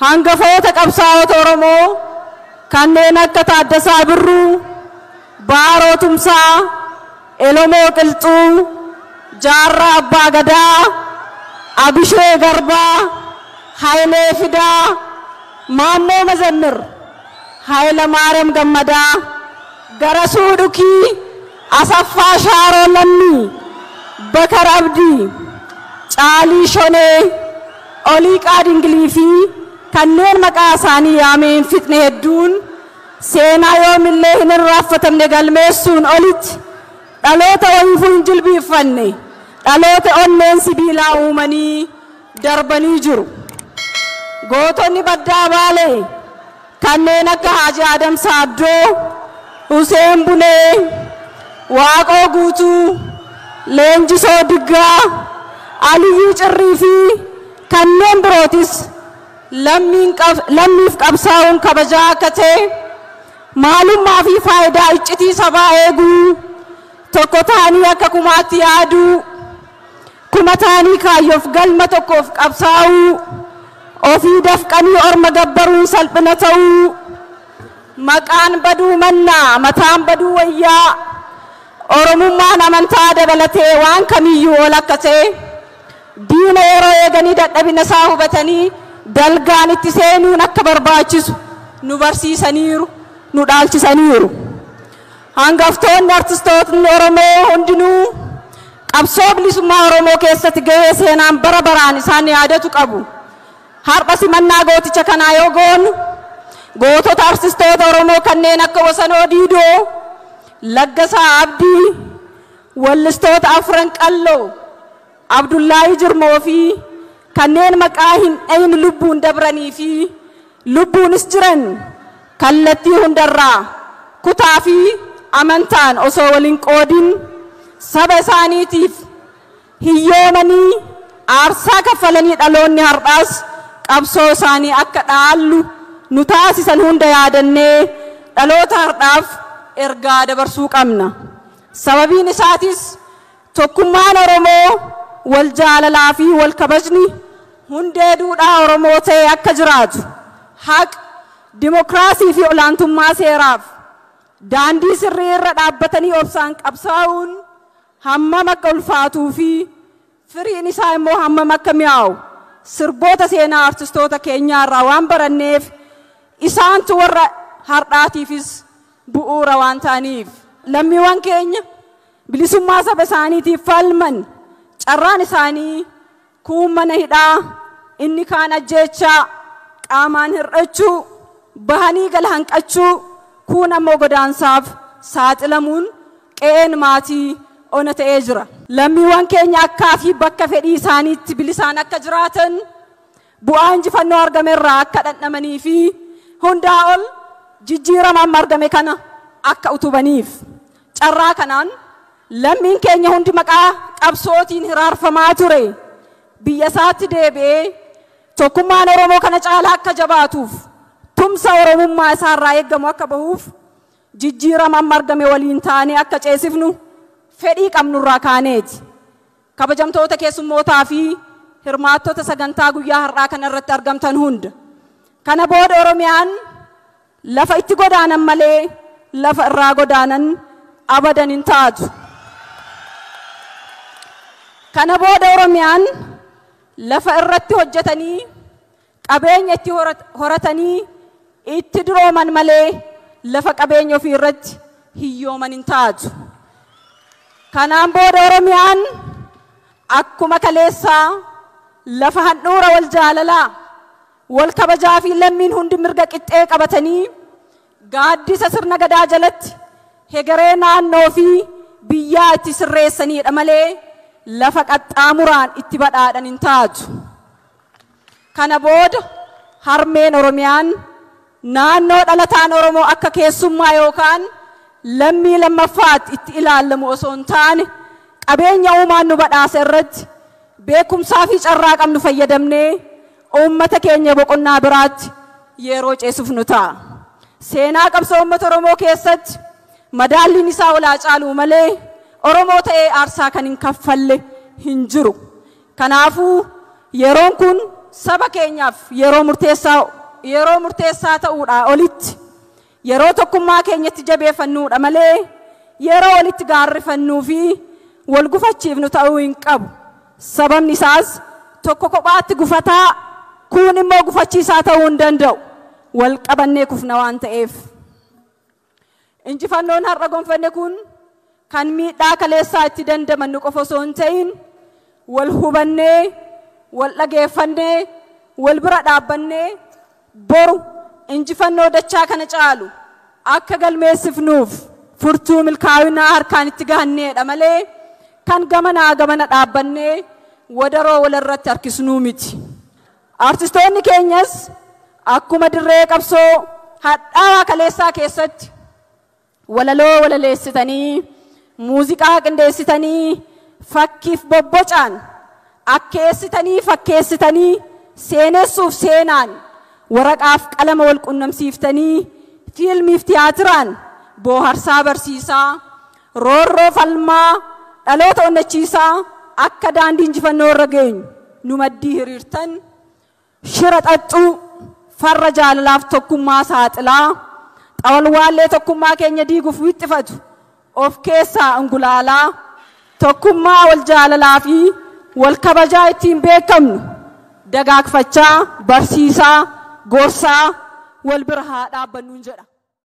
Hangafoota qabsaa'ota Oromoo kanneen akka Taaddasaa Birruu, Baaroo Tumsaa, Elomoo Qilxuu, Jaarraa Abbaa Gadaa, Abishee Garbaa, Hayilee Fidaa, Maammoo Mazammir, Hayila Maariyaam Gammadaa, Garasuu Dhukii, Asaffaa Shaaroo Lammii, Bakar Abdii, Caalii Shonee, Oliiqaa Dingilii fi kanneen maqaa isaanii yaamee hin fixne hedduun seenaa yoomillee hin irraanfatamne galmeessuun olitti dhaloota wayiifuu hin jilbiiffanne dhaloota onneen sibiilaa uumanii darbanii jiru. Gootonni baddaa Baalee kanneen akka Haaji Adam Saaddoo, Huseen Bunee, Waaqoo Guutuu, Leenjisoo Diggaa, Aliyyii Cirrii fi kanneen birootis lammiif qabsaa'uun kabajaa akka ta'e maalummaa fi faayidaa iccitii sabaa eeguu, tokko ta'anii akka kumaatti yaaduu, kuma ta'anii kaayyoof galma tokkoof qabsaa'uu, ofii dafqanii orma gabbaruun salphina ta'uu, maqaan baduu mannaa mataan baduu wayyaa, Oromummaan amantaa dabalatee waan kamiyyuu ol akka ta'e diina yeroo eeganii dadhabina isaa hubatanii dalgaan itti seenuun akka barbaachisu nu barsiisaniiru, nu dhaalchisaniiru. Hangaftoonni artistootni Oromoo hundinuu qabsoo bilisummaa Oromoo keessatti gahee seenaan bara baraan isaan yaadatu qabu. Har'a simannaa gooticha kanaa yoo goonu gootota artistoota Oromoo kanneen akka Wasanoo Diidoo, Laggasaa Abdii, wallistoota Afran Qalloo, Abdullaahii Jirmoo fi kanneen maqaa hin dhahin lubbuun dabranii fi lubbuunis jiran kallattii hundarraa kutaa fi amantaan osoo waliin qoodin saba isaaniitiif hiyyoomanii aarsaa kaffalanii dhaloonni har'aas qabsoo isaanii akka dhaallu nu taasisan hunda yaadannee dhaloota har'aaf ergaa dabarsuu qabna. Sababiin isaatis tokkummaan Oromoo wal jaalalaa fi wal kabajni hundee duudhaa Oromoo ta'e akka jiraatu haqa, dimokiraasii fi olaantummaa seeraaf daandii sirrii irra dhaabbatanii obsaan qabsaa'uun hammam akka ulfaatuu fi firiin isaa immoo hammam akka mi'aawu sirboota seenaa artistoota keenyaa irraa waan baranneef isaantu warra har'aatiifis bu'uura waan ta'aniif lammiiwwan keenya bilisummaa saba isaaniitiif falman carraan isaanii kuun mana hidhaa, inni kaan ajjeechaa, qaamaan hir'achuu, bahanii gala hanqachuu, kuun ammoo godaansaaf saaxilamuun qe'een maatii ona ta'ee jira. Lammiiwwan keenya akkaa fi bakka fedhii isaaniitti bilisaan akka jiraatan bu'aa injifannoo argame irraa akka dhandhamanii fi hundaa ol jijjiirama amma argame kana akka utubaniif. Carraa kanaan lammiin keenya hundi maqaa qabsootiin hiraarfamaa ture biyya isaatti deebi'ee tokkummaan Oromoo kana caalaa akka jabaatuuf tumsa Oromummaa isaarraa eeggamu akka bahuuf jijjiirama amma argame waliin taanee akka ceesifnu fedhii qabnurraa kaaneeti. Kabajamtoota keessummootaa fi hirmaattota sagantaa guyyaa har'aa kana irratti argamtan hunda. Kana booda Oromiyaan lafa itti godaanan malee lafa irraa godaanan abadan hin taatu. Kana booda Oromiyaan lafa irratti hojjetanii qabeenya itti horatanii itti durooman malee lafa qabeenya ofii irratti hiyyooman hin taatu. Kanaan booda Oromiyaan akkuma kaleessaa lafa handhuura wal jaalalaa, wal kabajaa fi lammiin hundi mirga qixxee qabatanii gaaddisa sirna gadaa jalatti hegeree naannoo fi biyyaa itti sirreessanidha malee lafa qaxxaamuraan itti badhaadhan hin taatu. Kana booda harmeen Oromiyaan naannoo dhalataan Oromoo akka keessummaa yookaan lammii lammaffaatti itti ilaalamu osoo hin taane qabeenya uumaan nu badhaase irratti beekumsaa fi carraa qabnu fayyadamnee uummata keenya boqonnaa biraatti yeroo ceesifnu ta'a. Seenaa qabsoo uummata Oromoo keessatti madaalliin isaa olaa caaluu malee Oromoo ta'ee aarsaa kan hin kaffalle hin jiru. Kanaafuu yeroon kun saba keenyaaf yeroo murteessaa ta'uudha olitti yeroo tokkummaa keenyatti jabeeffannuudha malee yeroo walitti gaarrifannuu fi wal gufachiifnu ta'uu hin qabu. Sababni isaas tokko kophaatti gufataa kuun immoo gufachiisaa ta'uu hin danda'u. Wal qabannee kufna waan ta'eef. Injifannoon har'a gonfanne kun kan miidhaa kaleessaa itti dandamannu qofa osoo hin ta'in wal hubannee, wal dhageeffannee, wal bira dhaabbannee boru injifannoo dachaa kana caalu akka galmeessifnuuf furtuu milkaa'inaa harkaan itti gahanneedha malee kan gamanaa gamana dhaabbannee wadaroo walirratti harkisnuu miti. Artistoonni keenyas akkuma dirree qabsoo hadhaawaa kaleessaa keessatti walaloo walaleessitanii, muuziqaa qindeessitanii, fakkiif bobbocaan akkeessitanii fakkeessitanii, seenessuuf seenaan waraqaaf qalama wal qunnamsiiftanii, fiilmiif tiyaatiraan booharsaa barsiisaa, roorroo falmaa dhaloota onnachiisaa akka daandii injifannoo irra geenyu nu maddii hiriirtan, shira xaxxuu farra jaalalaaf tokkummaa saaxilaa, xawalwaallee tokkummaa keenya diiguuf wixxifatu of keessaa ungulaalaa, tokkummaa wal jaalalaa fi wal kabajaa ittiin beekamnu dagaagfachaa, barsiisaa, gorsaa wal bira haa dhaabbannuun jedha.